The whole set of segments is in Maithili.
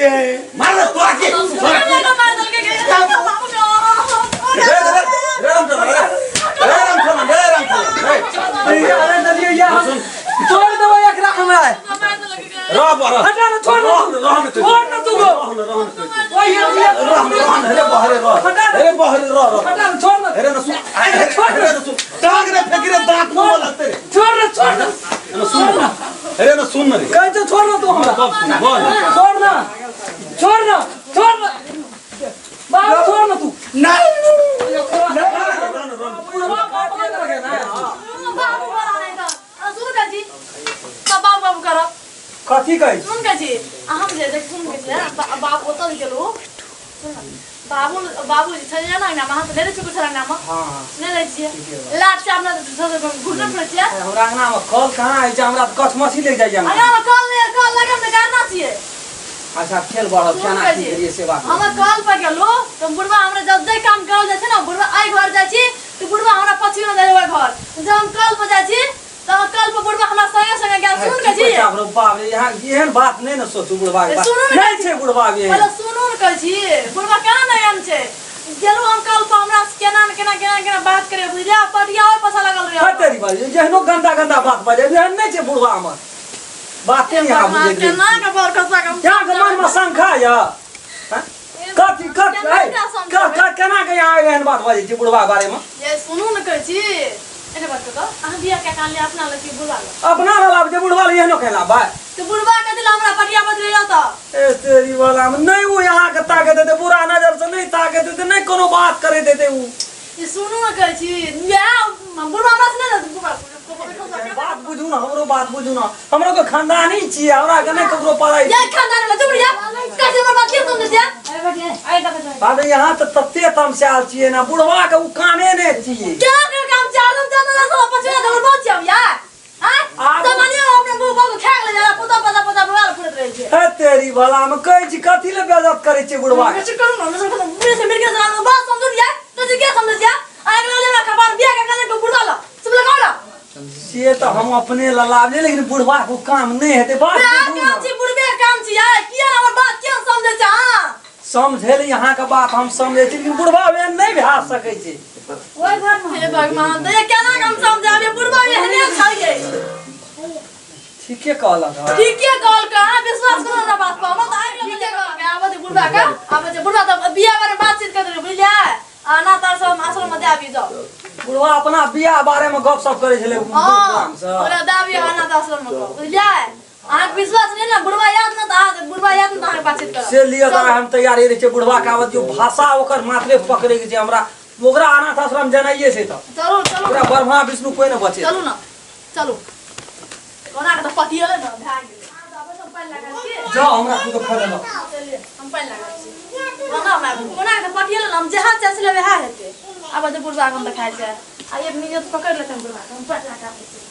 देलकै। मार रे तोरा के तोरा के मार देलकै रे रे रे राम चला रे रे राम चला रे राम चला रे। अरे दलियो या हम तोड़ देबै एकरा हमरा। रह बा रह। हटा ना, छोड़ ना। रह रह। छोड़ ना तू गो। रह रह रह। ओए ये ये रह रह रे बहरे रह। हटा ना। रे बहरे रह रह। हटा ना, छोड़ ना। अरे न सुन, अरे न सुन, टांग रे फेंक रे दांत मुंह में लगते रे। छोड़ ना, छोड़ ना। न सुन, अरे न सुन रे। कहीं तो छोड़ ना तू हमरा। कब सुन बोल। छोड़ ना, छोड़ ना, छोड़ ना बाप, छोड़ ना तू। नहीं। बाबू बड़ा नहीं था सुन का जी सब बाबू बाबू करब। कथी कहै छी? सुन का जी, हम जे देख सुन के छी बाबू ओतऽ गेलू, बाबू बाबू जे छलै ना अंगना में, अहाँ तऽ नहि लै छियै कुछ अंगना में। हाँ। नहि लै छियै लाट से अपना घुटने पड़ै छियै। हमरा अंगना में कल कहाँ होइ छै? हमरा तऽ कछमछी लागि जाइए अंगना। अंगना में कल नहि, कल लगन तऽ गाना छियै। अच्छा खेल बढ़ल। सुन केना के की जी गेलियै से बात? हमर कल पर गेलू तऽ बुढ़बा हमरा जब काम करल जाइ छै ने, बुढ़बा एहि घर जाइ छी तऽ बुढ़बा हमरा पछियो जाइ ओहि घर। जब हम कल पर जाइ छी तऽ कल पर बुढ़बा हमरा संगे संगे गेल। सुन के जी। बाप रे बाप रे, यहाँ एहन बात नहि ने सोचू बुढ़बा के। ए, सुनू ने। नहि छै बुढ़बा के एहन। पहिले सुनू ने, कहै छी बुढ़बा केना नहि एहन छै। गेलू हम कल पर, हमरा से केना ने केना केना केना बात करे बुझलियै, पटिया ओहि पाछा लगल रहे। हट तेरी बात, जेहनो गंदा गंदा बात बाजै, एहन नहि छै बुढ़बा हमर। बाते नहि यहाँ बुझैत रहै। केना के बड़ कसबा के हम यहाँ के मन में शंका यऽ हँ? कथी कथी केना ऐ, एकरा समझेबै? केना के यहाँ एहन बात बाजै छी बुढ़बा के बारे में? ये सुनू ने, कहै छी एने बात कऽ अहाँ बियाह के कान लिया अपना लग कि बुढ़बा लग? अपना लग जे बुढ़बा लग एहनो केला बाय। तऽ बुढ़बा के दिला हमरा पटिया बदले तऽ ए तेरी वाला में नहीं, वो यहाँ के ताके देते, बुरा नजर से नहीं ताके देते, नहीं कोनो बात करे देते वो। ई सुनू ने, कहै छी इएह बुढ़बा हमरा से नहि बुढ़बा। बात बुझू ना, हमरो बात बुझू ना, हमरो के खानदानी छियै, हमरा के नहीं ककरो पढ़ाई। ये खानदान में चुप रहिया, कैसे हमर बात के समझै छियै? बाबे यहाँ तऽ तते तमसायल छियै ना, बुढ़वा के उ कामे नहि छियै। क्या के काम चालू चल ना सब पछुआ दौड़ बहुत छियै यार। हां तऽ मानियो अपने मुंह बाबू खा गेलै जरा पोता पोता पोता बुआ फुरत रहै छै। हे तेरी भला में कहै छी, कथी ले बेइज्जत करै छियै बुढ़वा के? मिर्च करू ना, मिर्च करू, मिर्च मिर्च के जरा बात समझू यार, तो जी के समझै छियै? आग लगले हमरा खबर बियाह के काले बुढ़वा ला सब लगाओ ना। से तऽ हम अपने ललाबलियै, लेकिन बुढ़वा के काम नहि हेतै बात। बियाह बुझू काम ना। छी, बुढ़बे के काम छी यार, किया हमर बात किया समझै छै अहाँ? समझेली अहाँके बात हम समझै छी, लेकिन बुढ़वा एहन नहि भए सकै छै। हे भगवान, तऽ ये केना के हम समझाबी? बुढ़बा एहने छै। ठीके कहलक हँ। ठीके कहलकै, अहाँ विश्वास करू हमरा बात पर, हमरा तऽ आगि लगल कहलकै। आबऽ दे बुढ़बा के, आबऽ दे बुढ़बा तऽ बियाह बारे बातचीत करैत रहै बुझलियै, आ अनाथ आश्रम आश्रम में दए आबी जाओ। बुढ़वा अपना बियाह बारे में गप सप करै छलै हाँ बुढ़वा से। ओकरा दए आबी अनाथ आश्रम में बुझलियै। अहाँके विश्वास नहि ने बुढ़बा याद ने तऽ अहाँ बुढ़बा याद ने तऽ अहाँके बातचीत करब। से लिअ तऽ हम तैयारी रहै छियै। बुढ़वा के आबऽ दियौ, भाषा ओकर मात्रे पकड़ै के छै हमरा। ओकरा अनाथ आश्रम जेनाइए छै तऽ। चलू चलू। ओकरा ब्रह्मा विष्णु कोइ नहि बचे। चलू ने, चलू, ओना के तऽ पतियेलै ने भए गेलै। अहाँ तऽ आबै तऽ हम पानि लागल छी। जाओ, हमरा तू तऽ खा लेलक। चलिए, हम पानि लागल छी। ओना हमरा ओना के तऽ पतियेलै ने, हम जहाँ चाहै छलै वएह हेतै। आब जे बुढ़बा के हम देखाइ छै आ एक मिनट पकड़ि लेतै बुढ़बा के, हम पानि लगा दै छी।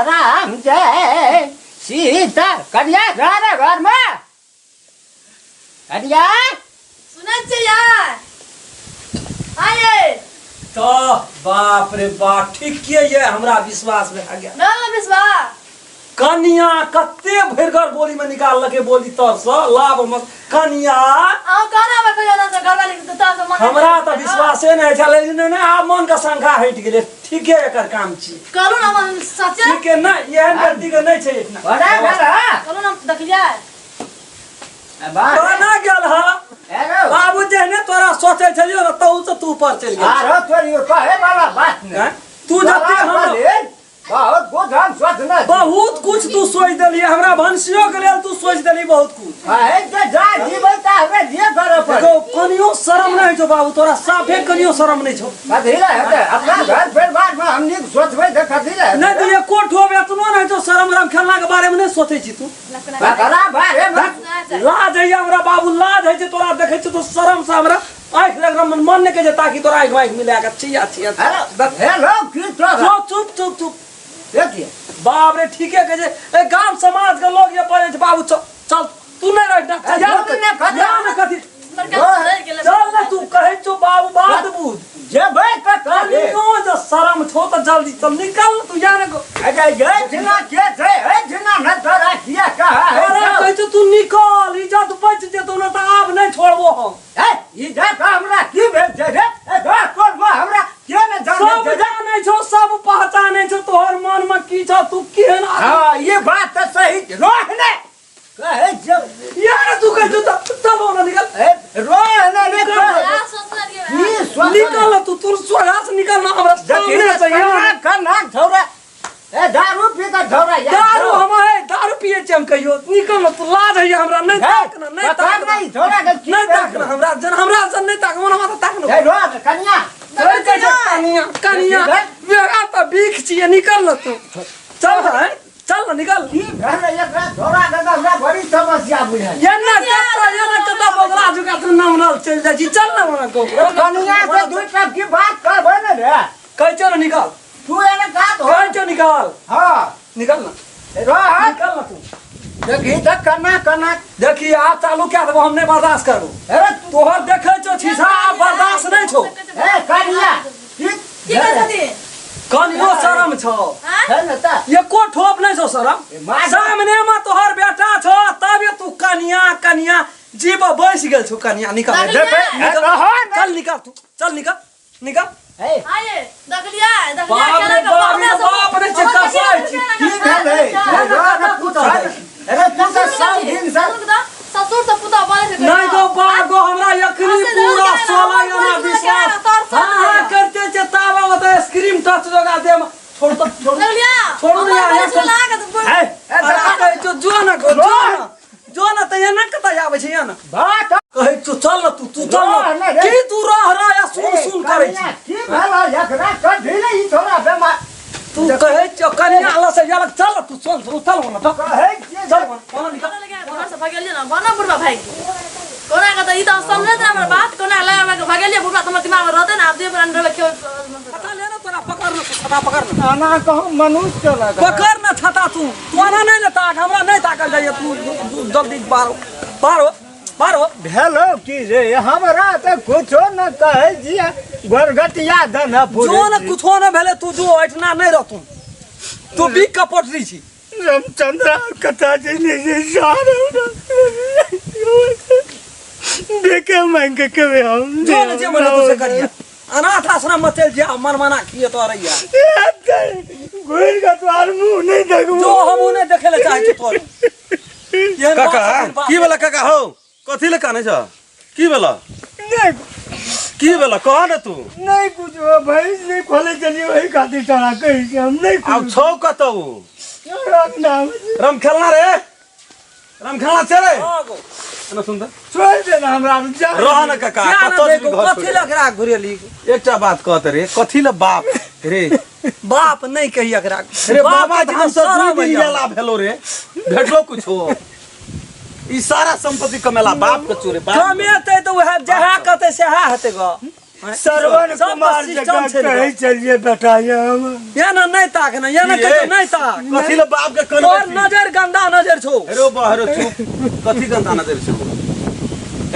राम जय सीता। कनिया जा रे घर में, कनिया। सुनै छियै यार आये। तऽ बाप रे बाप, ठीके ये, हमरा विश्वास भए गेल। भेल ने विश्वास? कनिया कते भरिगर बोली में निकाललकै बोली तर से लाभ मत कनिया। अहाँ कहना हमरा कहियो ना घरवाली के तऽ से मन। हमरा तऽ विश्वासे नहि छल, लेकिन नहि, आब मन के शंका हटि गेलै। ठीके एकर काम छी। कहलहुँ ने हम सचे। ठीके नहि, एहन व्यक्ति के नहि छै एहिठिना। बड़ा घर है। कहलहुँ ने, देखलियै? कहना गेल ह बाबू, जेहने तोरा सोचै छलियौ ने, तहू से तू ऊपर चलि गेल। आरो तोरी कहे वाला बात नहीं। हैं? तू जते हम बहुत कुछ हम सोचने छी। बहुत कुछ तू सोच देली, हमरा भनसियो के लेल तू सोच देली बहुत कुछ। कहे के जा जीवन त हमरा जे करे पड़े। देखो, कनियो शरम नहीं छौ बाबू तोरा, साफे कनियो शरम नहीं छौ। कथी ले हेतै? अपना घर परिवार में हमनी के सोचबै तऽ कथी ले हेतै? नहीं तो एको ठो एतनो नहीं छौ शरम। राम खेलना के बारे में नहीं सोचै छी तू। ककरा बारे में? लाज है हमरा बाबू, लाज है जे तोरा देखै छी तो शरम से हमरा आँखि लग मन मन नहि कहै छै ताकि तोरा आँखि वाँखि मिला के छिया छिया। हेलो हेलो, की तोरा? चुप चुप चुप चुप। देखिए। बाप रे, ठीके कहै छै, ए गाम समाज के लोग ये पढ़े छै बाबू। चल चल, तू नहीं रह ना। ए, यार तू नहि कथी? यार ना कथी, चल ना तू, कहै छौ बाबू बात बुझ। जेबै कतऽ रे? कनियो जे शरम छौ तऽ जल्दी चल निकल तू यार गो अरे ये जिना के छै ए जिना न तोरा किया कहा है तोरा कहै छौ तू निकल इज्जत बचि जेतौ ना तऽ आब नहि छोड़बो हम ए इज्जत हमरा की भेल छै रे ए घर टोल में हमरा के ने जाने सब छै रे? जानै छौ सब पहचानै छौ तोहर मन में की छौ तू केहन आदमी हाँ ये बात तो सही छै। रोह ने कहै छौ यार तू कहै छौ तऽ चल ओना निकल ए रोह ने रे आ, सोचना रहियै की सोच निकल ना तू तू सोझा से निकल ना हमरा सामने से कना यार कना छौरा ए दारू पी के छौरा यार दारू हम है दारू पिए छी हम कहियो निकल ना तू लाज है हमरा नहीं हे, ताक ना नहीं पता ताक ना नहीं छौरा के की नहीं भेल ताक ना हमरा जन हमरा जन नहीं ताक मन हमरा ताक ना ए रोह ने कन्या चल जाइ छै कनिया कनिया बेगा तऽ बीख छियै निकल ना तू चल ना है चल ना निकल की भेल एकरा छौरा के तऽ हमरा बड़ी समस्या बुझाइ एना कत्ता एना कत्ता बगला झुका तू नमनल चलि जाइ छी चल ना ओना को कन्या से दुई टक की बात करबै ने रे कहै छौ ना निकल तू एने का धो कहै छौ निकल हाँ निकल ना रोह निकल ना तू देखी तऽ कना कना देखी आब चालू कए देबो हम नहि बर्दाश्त करबो अरे तू तोहर देखै छौ शीशा आब बर्दाश्त नहि छौ ए कन्या की की कहै छथिन कनियो शरम छौ आँय? है ने तऽ एको ठोप नहि छौ शरम मार- सामने में तोहर बेटा छौ तब तू कनिया कनिया जीव बैस गेल छौ कनिया निकल देखलियै? निकल। रह ने। चल निकल तू चल निकल निकल ए आये देखलियै देखलियै बाप रे केना के बाप रे बाप बाप रे, हमर चिकसाइ छी। की भेलै कता कुतल अरे तू तऽ सब दिन से ससुर से पुतोह बोलै छै नहीं गो बाप गो हमरा यखनी हँसै दहो पूरा केना, सोलह हमर आना बोल विश्वास केना, तोर हाँ हाँ सब करते छे ताबा ओतऽ स्क्रीन टच लगा देम छोड़ तो छोड़ देखलियै छोड़ू ने यार, हमर छोड़। लागत बोल ए अरे कहै छौ जो ना गो जो ना जो ना तऽ एना कतऽ आबै छै एना बात कहै छौ चल ना तू तू चल रह ना ना रे। की तू रह रह या सुन सुन करै छी की भेल एकरा कथी ने ई थोड़ा बेमार तू कहै छौ कनिया लऽ से यार चल ना तू चल चल चल ना कहै छियै चल ना निकल कोना लगे घर से भगेलियै ना बना बुढ़बा भागि गेल कोना के तऽ ई तऽ समझैत ना हमर बात कोना लगा लगा भगेलियै बुढ़बा तऽ हमर दिमाग में रहतै ना आब जे पर रहबै केओ छता ले ना तोरा पकड़ ना तू छता पकड़ ना आना कहूँ मनुष्य लगा पकड़ ना छता तू तू आना नहीं ना ताक हमरा नहीं ताकल जाइए तू जल्दी बाहर हो बाहर हो बाहर हो भेलो की रे हमरा तऽ कुछो न कहै छियै गोरगटिया धन जो न कुछो न भेले तू जो एठना नहीं रहतू तू भी कपटरी छी रामचंद्र कथा जे नहीं सारा देखे मांग के कभी हम जो न जे मने तू से करिया अनाथ आश्रम में चल जा मनमाना किए तो रहिया घुर के तोहार मुंह नहीं देखबो जो हम नहीं देखे ले चाहे छी तोर एहन बात काका सब बात की भेला काका हौ कथी ले कानै छ की भेला नहीं की भेला कह ने तू नहीं कुछ हो भैंस नहीं खोले चलिए वही खातिर तोरा कही छी हम नहीं आब कुछ छौ कतौ राम नाम राम खेलना रे राम खेलना छै रे हाँ गो। एना सुन त छोड़ देना हमरा जा रह न काका क्या न कतौ देखो जेबही घर कथी छोड़ि। लग रहा घुरेली एकटा बात कहत रे कथी ले बाप रे बाप नहीं कही एकरा रे बाप बाबा के धाम से शरम दू दिन होइया। गेला भेलो रे भेटलो कुछो ई सारा संपत्ति कमेला बाप के चोरे बाप कमेतै तऽ उएह जएह कहतै सएह हेतै गो श्रवण सब कुमार सिस्टम जकाँ छै ने कहै छलियै बेटा ये हम ये ना नहीं ताक ना ये ना की कहियो ये? नहीं ताक कथी ले बाप के तोर कनबै छी? नजर गंदा नजर छौ हेरो बहरो चुप कथी गंदा नजर छौ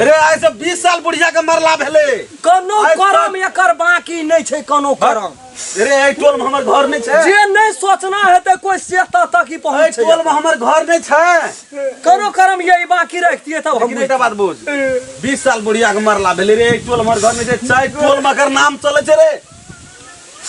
अरे आइ से 20 साल बुढ़िया के मरला भेले कोनो आइ करम एकर बाकी नहीं छै कोनो करम अरे एहि टोल में हमर घर नहीं छै जे नहीं सोचना हेतै कोई से तक तक ही एहि पहुंच टोल में हमर घर नहीं छै कोनो करम यही बाकी रखतिए तब हम लेकिन एकटा बात बुझ 20 साल बुढ़िया के मरला भेले रे एहि टोल में हमर घर नहीं छै चाहे टोल में एकर नाम चलै छै रे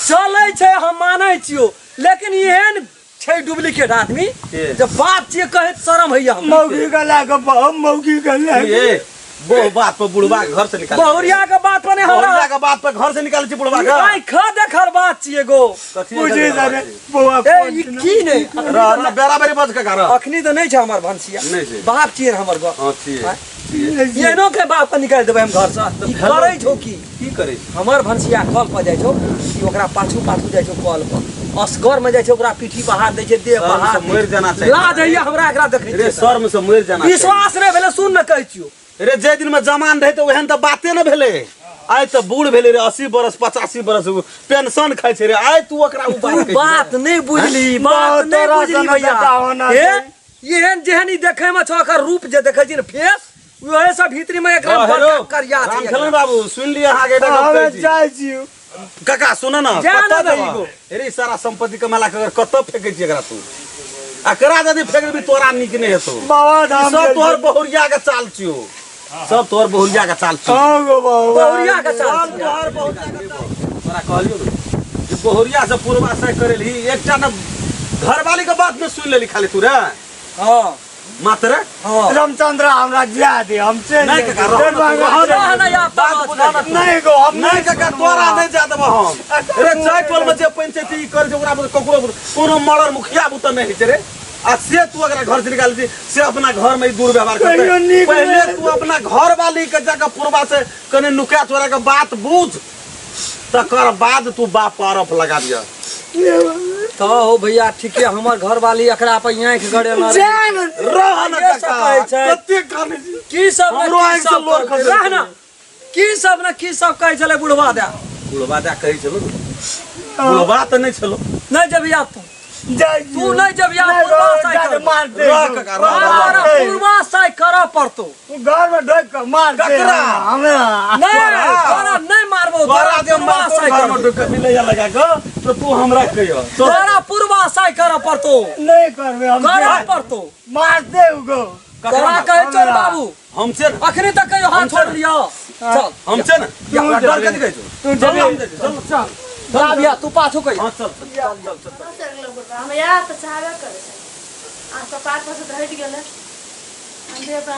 चलै छै हम मानै छियो लेकिन एहन छै डुप्लीकेट आदमी के? जब बाप छियै कहैत शरम होइया हमरा मौगी के लए कऽ बहु मौगी के लए कऽ ए बो बात पर बुढ़वा के घर से निकाल बहुरिया के बात पर नहीं बहुरिया हमरा के बात पर घर से निकाल छी बुढ़वा के आँख देखल बात छियै गो कथी बुझी रे बौआ ए ई की नहि रह रह बेरा बेरी बज के कर अखनी तऽ नहि छै हमर भनसिया नहि छै। बाप छियै हमर गो हां छियै एहनो के बाप के निकालि देबै हम घर से ई करै छौ की की करै छी हमर भनसिया कल पर जाइ छौ ई ओकरा पाछू पाछू जाइ छौ कल पर असगर में जाइ छौ ओकरा पीठी पर हाथ दै छै देह पर शर्म हाथ से मरि जाना चाही। लाज होइया हमरा एकरा देखै रे छियै तऽ। शर्म से मरि जाना चाही। विश्वास नहि भेलै सुन ने कहै छियौ रे जे दिन में जमान रहे तऽ ओहन तऽ बाते ने भेलै आइ तऽ बूढ़ भेलै रे 80 बरस 85 बरस पेंशन खाइ छै रे आइ तू ओकरा उ बात तू कहै छी। बात नहि बुझली बात नहि तोरा बुझली सन भैया बेटा होना हे चाही। एहन जेहन ई देखै में छौ एकर रूप जे देखै छी ने फेस ओहे सब भीतरी में एकरा हँ, हेलो बड़का करिया छै रामखेलन बाबू सुन लिअ अहाँके एकटा गप हमे कहै छी जाइ छियौ काका सुन ना जा ना कतऽ देबह। देबह अरे ई सारा संपत्ति कमेला के अगर कतऽ फेकै छी एकरा तू एकरा यदि फेक देबही तोरा नीक नहि हेतौ बाबा ई धाम सब तोहर बहुरिया के चाल छियौ सब तोहर बहुरिया के चाल छियौ हाँ गो बाबा बहुरिया के चाल सब तोहर बहुरिया के चाल तोरा कहलियौ ने जे बहुरिया से पूर्वा से करेलही एकटा ने घरवाली के बात नहि सुनि लेली खाली तू रे हां मात्र हां रामचंद्र हमरा जा दे हम चलि नहीं जेबै। काका, रहो ना तू, रहो ना। रह ना यार, बात तमाश बुझा ना तू। नहीं गो हम नहीं काका तोरा नहीं जा देबो हम रे चाय टोल में जे पंचायती कर जे ओकरा ककरो कोनो मरर मुखिया बुत नहीं होइ छै रे आ से तू अगर घर से निकाल छी से अपना घर में ई दुर्व्यवहार कहियो करतै नीक पहले नहि। तू अपना घर वाली के जाके पूर्वा से कने नुका चोरा के बात बूझ तकर बाद तू बाप पर आरोप लगा दिया तो हो भैया ठीके हमर घर वाली एकरा पर आँखि गड़ेला रहे। जान रह न ये सब काका कहै छै। कते कानै छी की सब ने हमरो की आँखि से सब लोर कहलकै, खसै रह ना की सब ने की सब कहै छलै बुढ़वा दे बुढ़वा दे कहै छलो बुढ़वा तऽ नहि छलो नहि जेबही आब तू जाय तू नहि जेबही आब नहीं गो, पूर्वा साइ जा दे, कर मार दे रह काका, रह, रह, मार तोरा दे। पूर्वा साइ करऽ पड़तौ घर में ढोक के मार दे ककरा? हमरा नहि तोरा नहि मारबौ तोरा तोरा जे पूर्वा मारतौ साइ घर में करबौ। ढुक के मिलैया लगा कऽ तऽ तू हमरा कहियो तोरा पूर्वा साइ करऽ पड़तौ नहीं करबे हम करऽ पड़तौ मार दे गो तोरा कहै छौ बाबू हम छै ने अखनी तक कहियो हाथ छोड़ लिअ चल हम छै ने तू डर कथी कहै छौ तू चल जेबही। हम जाइ छी, चल चल चल भैया तू पाछू कहियो हाँ चल चल चल चल चल हम यार तऽ चाहबे करै आ कपार पर से तऽ हटि गेलै हम अपना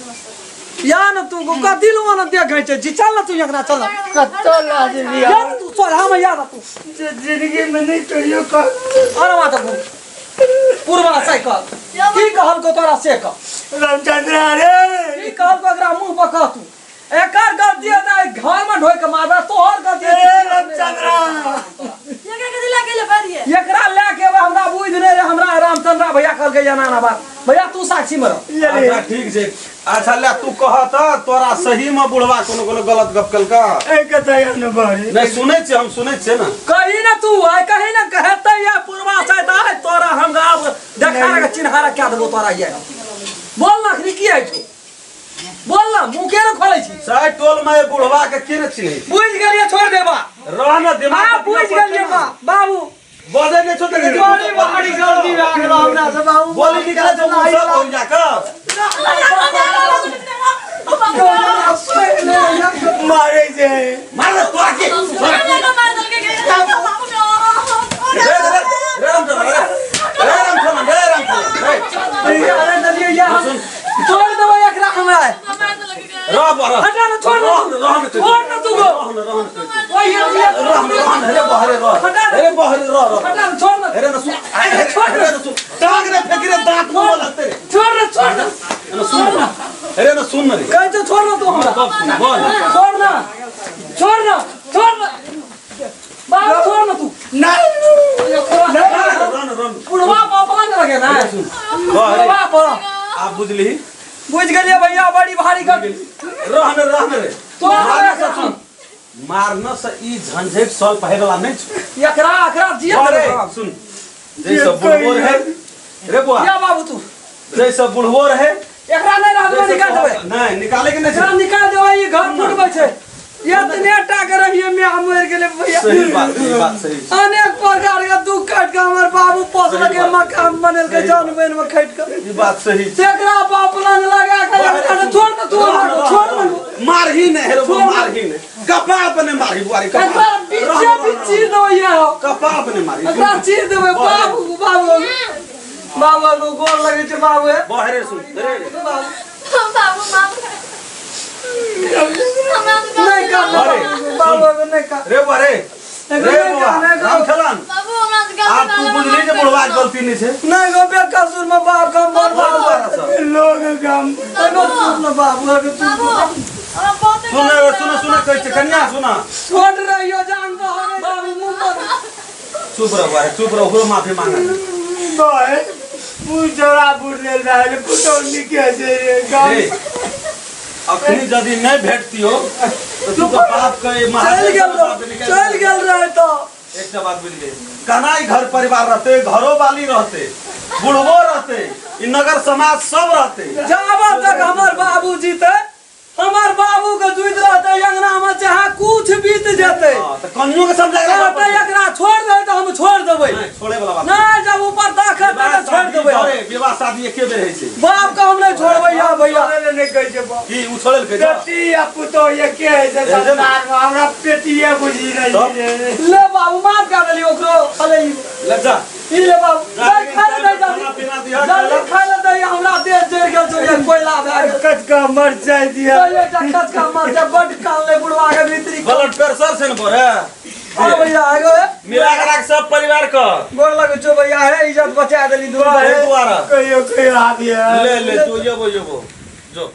मस्त या न तू कथी लू न देखै छै जी चल न तू एकरा चल न। कत्तो लाज लिया या न तू चल हम या न तू जिंदगी में नहीं कहियो कर अरे माता घूम पूर्वा साइकिल की कहलको तोरा से कह रामचंद्र अरे की कहलको एकरा मुंह पर कह तू एकर गलती है त घर में ढोइ के मारबे तोहर गलती ए है रामचंद्र एकरा कथी लए गेलै बरिये एकरा लए के एबै हमरा बुझि नहि रहे हमरा रामचंद्र भैया कहलकै एना एना बात भैया तू साक्षी में रह अच्छा ठीक छै अच्छा ले तू कह तऽ तोरा सही में बुढ़वा कोनो कोनो गलत गप केलका एक दया न बड़ी नहीं सुनै छियै हम सुनै छियै ने कही ना तू आइ कही ना कहते या पूर्वा से आइ तोरा हम आब देखा के चिन्हारा क्या देबो तोरा ये बोल ना अखनी की आई छौ बोल ना मुंह के ना खोलै छी साइ टोल में बुढ़वा के के ने चिन्है छै बुझ गेलियै छोड़ देबा रह ना दिमाग हां बुझ गेलियै बा बाबू बजै नहि छौ तऽ बड़ी भारी गलती भए गेलो हमरा से बाबू बोली निकलै छौ मुँह से बोल जा कऽ मारे जे मार दे तोरा के रे रे रे राम चल रे रे राम चल रे राम चल रे अरे देलियै या छोड़ देबै एकरा हमरा रह बा रह हटा ना छोड़ ना रह रह ना छोड़ ना तू गो रह ना रह ना ओए ये रह रह ना रे बहरे रह हटा ना। रे बहरे रह रह हटा ना छोड़ ना अरे ना सुन अरे छोड़ ना सुन टांग रे फेंक रे दांत मुंह में लगते रे छोड़ ना छोड़ ना ना सुन ना अरे ना सुन ना रे कहीं तो छोड़ ना तू हमरा कब सुन बोल छोड़ ना छोड़ ना छोड़ ना बाप छोड़ ना तू नहीं रह ना रह ना बुढ़वा बाप लग लगे ना सुन बहरे बुढ़वा पर आप बुझली बुझ गेलिए भैया बड़ी भारी कर रह ना रह ना रे तोरा मारना से सुन मारना से ई झंझट सॉल्व होय वाला नहीं छै एकरा एकरा जिया अरे सुन जैसे बुढ़बो रहे रे बुआ या बाबू तू जैसे बुढ़बो रहे एकरा नहीं रहबे निकाल देबै नहीं निकाले के नहीं एकरा छै निकाल देबै ई घर फुटबै छै एतने टा के रहिए में हम मरि गेलै भैया सही बात ई बात सही छै। अनेक प्रकार के दुख काटि के हमर बाबू पोसलकै सही बात। मकान बनेलकै सही जान बन में खटि के ई बात सही छै तेकरा बाप लंग लगा के एकरा ने छोड़ ने तू हमरा छोड़ ने मारही नहीं हेरो मारही नहीं कपार पर नहीं मारही बुआरी एकरा कपार बीचे बीच चीर देबै ये कपार पर नहीं मारही एकरा चीर देबै बाबू बाबू बाबू गोर लगै छै बाबू बहरे सुन रे रे बाबू माफ कर नहीं कर अरे, बाबू नहीं कर रे बुआ रे रे बुआ राम खेलन बाबू हमरा से गलती आब तू बुझली जे बुढ़वा के गलती नहीं छै नहीं गो बेकसूर में बाप का बोल बर्बाद बुआ सब लोग गम बेकसूर में बाबू अभी तू बाबू हमरा बहुत सुन सुन सुन कहै छै कन्या सुन छोड़ रहियो जान तो हमें बाबू मुंह पर चुप रह बुआ रे चुप रह ओकरो माफी मांग बहन मुँह जोड़ा बुर लेल रहल पुतौह निके छै रे गाम रे अखनी यदि नहीं भेटतियो तो तू तो बाप के चल महादेव गेल के बाप निकालि चल गेल रहे तो एकटा बात बुझि गेल केना ई घर परिवार रहते घरो वाली रहते बुढ़बो रहते ई नगर समाज सब रहते जाबा तक हमर बाबू जीते हमर बाबू के जुइत रहते अंगना में चाहे कुछ बीत जेते। हाँ, तऽ कनियो के समझा कहते एकरा छोड़ दे तऽ हम छोड़ देबै। नहि, छोड़े वाला बात नहीं, जब ऊपर दाखल विवाह तऽ छोड़ शादी देबै हम। अरे, विवाह शादी एके बेर होइ छै। बाप के हम नहीं छोड़बै या भैया। छोड़े ले नहि कहै छै बाप। की उ छोड़े लकै बेटी आ पुतोह एके होइ छै संसार मे, हमरा बेटिये बुझि रहै तब? छै। ले बाबू, माफ कर देली ओकरो। अरे ई ले जा। ई ले बाबू, नहीं खाय ले दे जल्दी। खाना पीना दिहक, जल्दी खाय ले दे, हमरा देह जरि गेल छौ, ये कोयला भए गेल। कचका मरचाइ दिअ। ये कचका मरचाइ बड्ड कानले बुढ़वा के भीतरी। ब्लड प्रेशर छै ने बड़े। हाँ भैया, आगो है। मिला के राख सब परिवार के। गोर लगै छौ भैया, हे इज्जत बचा देली दुआरे। दुआरे। कहियो कहियो आबिए। ले ले, जो येबो येबो जो।